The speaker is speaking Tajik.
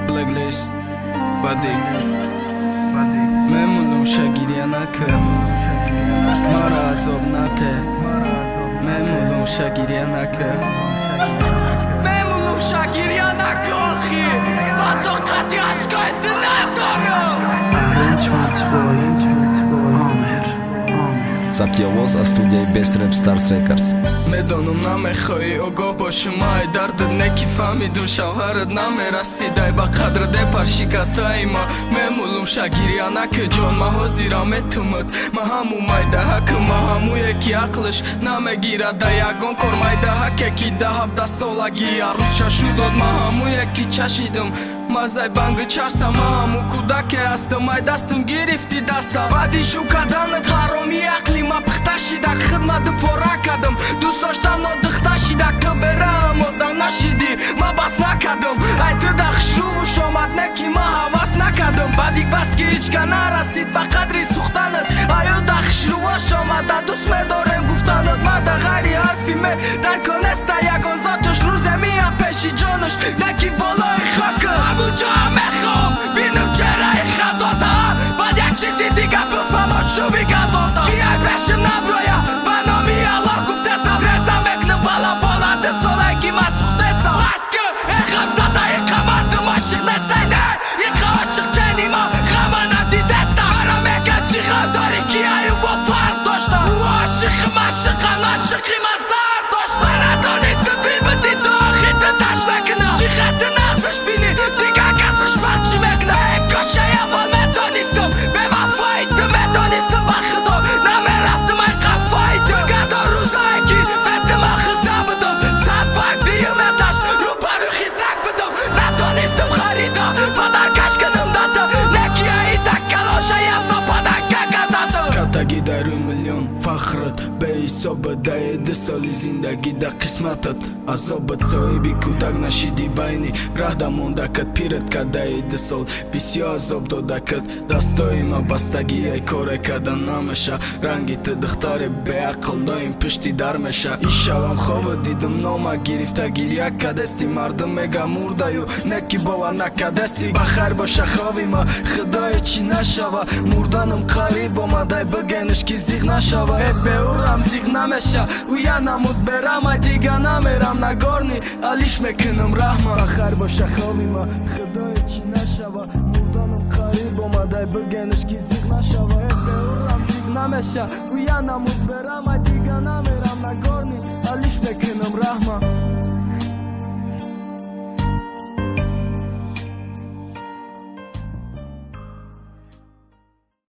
Blacklist. Бадик. Мемулум, ша гиря нака, мара азоб нате. Мемулум, ша гиря нака. Мемулум, ша гиря нака, охи. Ма тоқати ашкои ту надорам. Arrangement by Amir. Сабти овоз аз студияи Best Rap Stars Records. Медонам, намехоҳӣ огоҳ бошам ай дардат, не ки фаҳмидум, шавҳарат намерасидай ба қадрат, депар шикастаи ма. Мемулум, ша гиря нака, ҷон, ма ҳозира метумад. Ма ҳаму майдаҳакам, ма ҳамуе ки ақлш намегирад да ягон кор, майдаҳаке ки да 17 солагӣ арӯсша шудод, ма ҳамуе ки чашидам мазай банги чарса, ма ҳаму кӯдаке ҳастам, ай дастам гирифти даста. Баъди шу карданат ҳароми ақли ма пухта шида, хидмату пора кардам, дӯст доштам нодихта шида, ки бераам одам нашидӣ, ма бас накардам. Ай ту да хушрӯвуш омад, не ки ма ҳавас накардам. Баъди бас ки ҳичка нарасид ба қадри сӯхтанат, аю да хушрӯваш омада дӯст медорем гуфтанат. Ма да ғайри ҳарфи ме дар конеста ягон зоташ, рӯзе миям пеши ҷонаш, не ки болои хока. Ҳамуҷо мехоҳам бинам чеҳраи хандота, баъд як чизи дига бифаҳмо, шуви гадота ки ай пешим наброя. Ба номи Аллоҳ гуфтестам, реза мекунам бала бола 2 солае ки ман сӯхтестам. Бас ки, э ғамзада, иқа мардум ошиқ нестай, не иқа ошиқ чени ма ғама надидестам. Мара мега: чӣ ғам дорӣ, ки аюбо фарқ дошта? Ӯ ошиқи машиқан, ошиқи ман сар дошта. Ман надонистам дил бидӣ то охир ту таш мекунам, чӣ хати нағзаш бинӣ, дигар кас хушбахт чӣ мекунам? Э кошай аввал медонистам бевафои ту, медонистам, ба худо намерафтам ай қафои ту. Гардон рӯзое ки бе ту ман хиста будам, сад барг дуюм этаж рӯбарӯ хисак будам. Натонистам харида подаркаш кунам дата, не ки аида калоша ясно подарка кардата. Катаги дару миллион фахрат беҳисобат, даи 2 соли зиндагӣ да қисматат азобат. Соҳиби кӯдак нашиди, байни раҳда мондакат, пират кадаи 2 сол бисёр азоб додакат. Дастои ма бастагӣ, ай коре када намеша. Ранги ту духтари беақл доим пушти дар меша. Ишавам хова дидум, нома гирифта гиря кадести, мардум мега мурдаю, не ки бовар накадести. Ба хайр боша хови ма, худое, чӣ нашава, мурданам қариб омадай, бигениш ки зиғ нашава. Э беурам зиғ намеша, уя намуд берамай, дига намерам нагорни алиш мекунам раҳма. Ба хайр боша хови ма, худое, чӣ нашава, мурданам қариб омадай, бигениш ки зиғ нашава. Э беурам зиғ намеша, уя намуд берамай, дига намерам нагорни алиш мекунам раҳма.